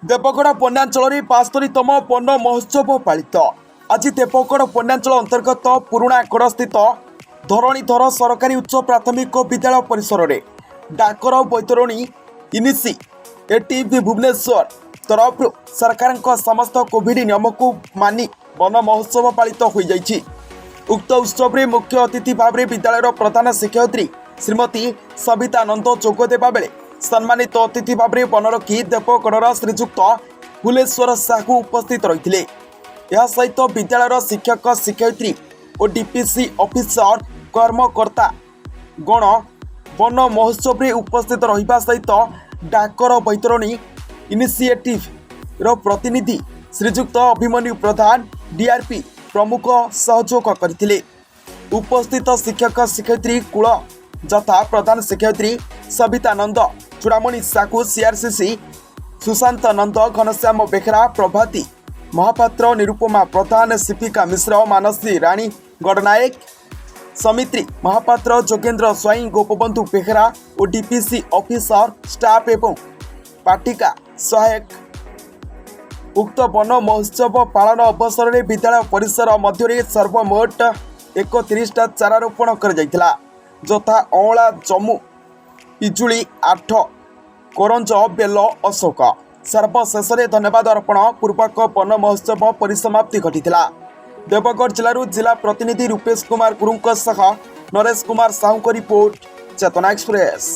ଦେବଗଡ଼ ବନ୍ୟାଞ୍ଚଳରେ 72ତମ ବନ ମହୋତ୍ସବ ପାଳିତ। ଆଜି ଦେବଗଡ଼ ବନ୍ୟାଞ୍ଚଳ ଅନ୍ତର୍ଗତ ପୁରୁଣାଗଡ଼ସ୍ଥିତ ଧରଣୀଧର ସରକାରୀ ଉଚ୍ଚ ପ୍ରାଥମିକ ବିଦ୍ୟାଳୟ ପରିସରରେ ଡାକର ବୈତରଣୀ ଇନିସିଏଟିଭ୍ ଭୁବନେଶ୍ୱର ତରଫରୁ ସରକାରଙ୍କ ସମସ୍ତ କୋଭିଡ ନିୟମକୁ ମାନି ବନ ମହୋତ୍ସବ ପାଳିତ ହୋଇଯାଇଛି। ଉକ୍ତ ଉତ୍ସବରେ ମୁଖ୍ୟ ଅତିଥି ଭାବରେ ବିଦ୍ୟାଳୟର ପ୍ରଧାନ ଶିକ୍ଷୟିତ୍ରୀ ଶ୍ରୀମତୀ ସବିତା ନନ୍ଦ ଯୋଗ ଦେବା ବେଳେ ସମ୍ମାନିତ ଅତିଥି ଭାବରେ ବନରକ୍ଷୀ ଦେବଗଡ଼ର ଶ୍ରୀଯୁକ୍ତ ଫୁଲେଶ୍ୱର ସାହୁ ଉପସ୍ଥିତ ରହିଥିଲେ। ଏହା ସହିତ ବିଦ୍ୟାଳୟର ଶିକ୍ଷକ, ଶିକ୍ଷୟିତ୍ରୀ ଓ ଡିପିସି ଅଫିସର, କର୍ମକର୍ତ୍ତା ଗଣ ବନ ମହୋତ୍ସବରେ ଉପସ୍ଥିତ ରହିବା ସହିତ ଡାକର ବୈତରଣୀ ଇନିସିଏଟିଭ୍ର ପ୍ରତିନିଧି ଶ୍ରୀଯୁକ୍ତ ଅଭିମନ୍ୟୁ ପ୍ରଧାନ, ଡିଆର୍ପି ପ୍ରମୁଖ ସହଯୋଗ କରିଥିଲେ। ଉପସ୍ଥିତ ଶିକ୍ଷକ ଶିକ୍ଷୟିତ୍ରୀ କୁଳ ଯଥା ପ୍ରଧାନ ଶିକ୍ଷୟିତ୍ରୀ ସବିତା ନନ୍ଦ, ଚୂଡ଼ାମଣି ସାହୁ, ସିଆର୍ସିସି ସୁଶାନ୍ତ ନନ୍ଦ, ଘନଶ୍ୟାମ ବେହେରା, ପ୍ରଭାତୀ ମହାପାତ୍ର, ନିରୁପମା ପ୍ରଧାନ, ସିପିକା ମିଶ୍ର, ମାନସୀ ରାଣୀ ଗଡ଼ନାୟକ, ସମିତ୍ରୀ ମହାପାତ୍ର, ଯୋଗେନ୍ଦ୍ର ସ୍ୱାଇଁ, ଗୋପବନ୍ଧୁ ବେହେରା ଓ ଡିପିସି ଅଫିସର ଷ୍ଟାଫ୍ ଏବଂ ପାଠିକା ସହାୟକ। ଉକ୍ତ ବନ ମହୋତ୍ସବ ପାଳନ ଅବସରରେ ବିଦ୍ୟାଳୟ ପରିସର ମଧ୍ୟରେ ସର୍ବମୋଟ 31ଟା ଚାରା ରୋପଣ କରାଯାଇଥିଲା, ଯଥା ଅଁଳା, ଜମୁ, ପିଜୁଳି, ଆଠ, କରଞ୍ଜ, ବେଲ, ଅଶୋକ। ସର୍ବଶେଷରେ ଧନ୍ୟବାଦ ଅର୍ପଣ ପୂର୍ବକ ବନ ମହୋତ୍ସବ ପରିସମାପ୍ତି ଘଟିଥିଲା। ଦେବଗଡ଼ ଜିଲ୍ଲାରୁ ଜିଲ୍ଲା ପ୍ରତିନିଧି ରୂପେଶ କୁମାର ଗୁରୁଙ୍କ ସହ ନରେଶ କୁମାର ସାହୁଙ୍କ ରିପୋର୍ଟ, ଚେତନା ଏକ୍ସପ୍ରେସ୍।